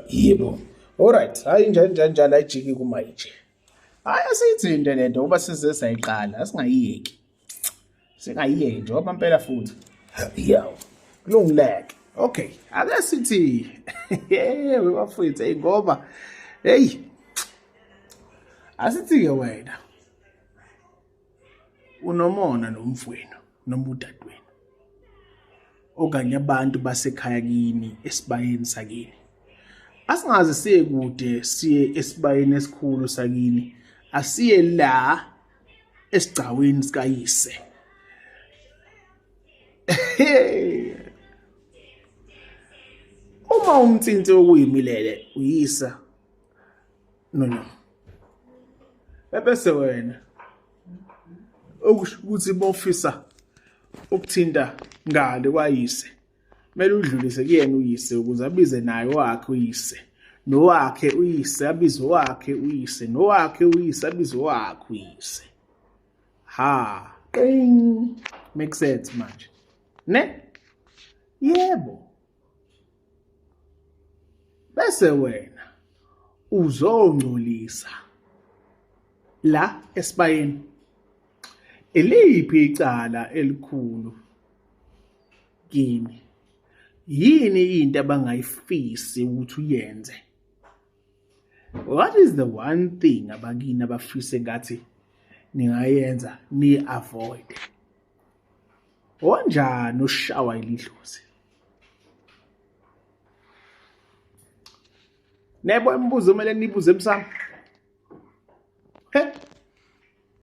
Yebo. Alright, hayi njani njani njani ayijiki kuma nje. Hayi asiyithinte lento ngoba size sayiqala, asingayiyeki. Singayiyeki njengoba impela futhi. Yawo. Kulungileke. Okay, ake sithi yebo bafowethu hey ngoba hey asithi ke wena unomona nomfwenu noma udadewenu okanye abantu basekhaya kini esibayeni sakini asingaze siye kude siye esibayeni esikhulu sakini asiye la esigcawini sikayise. Uma umthinti okuyimilele uyisa no no ebese wena okusho ukuthi bofisa ukuthinta ngale kwayise kumele udlulise kuyena uyise ukuze abize naye wakhe uyise nowakhe uyise abize wakhe uyise nowakhe uyise abize wakhe uyise. Ha, qing, make sense manje ne? Yebo. Bese wena uzongcolisa la esibayeni. Iliphi icala elikhulu kini? Yini into abangayifisi ukuthi uyenze? What is the one thing abakini abafise ngathi ningayenza ni-avoid? Onjani ushawa ilidlozi? Nebo imibuzo kumele nibuze emsamo. He?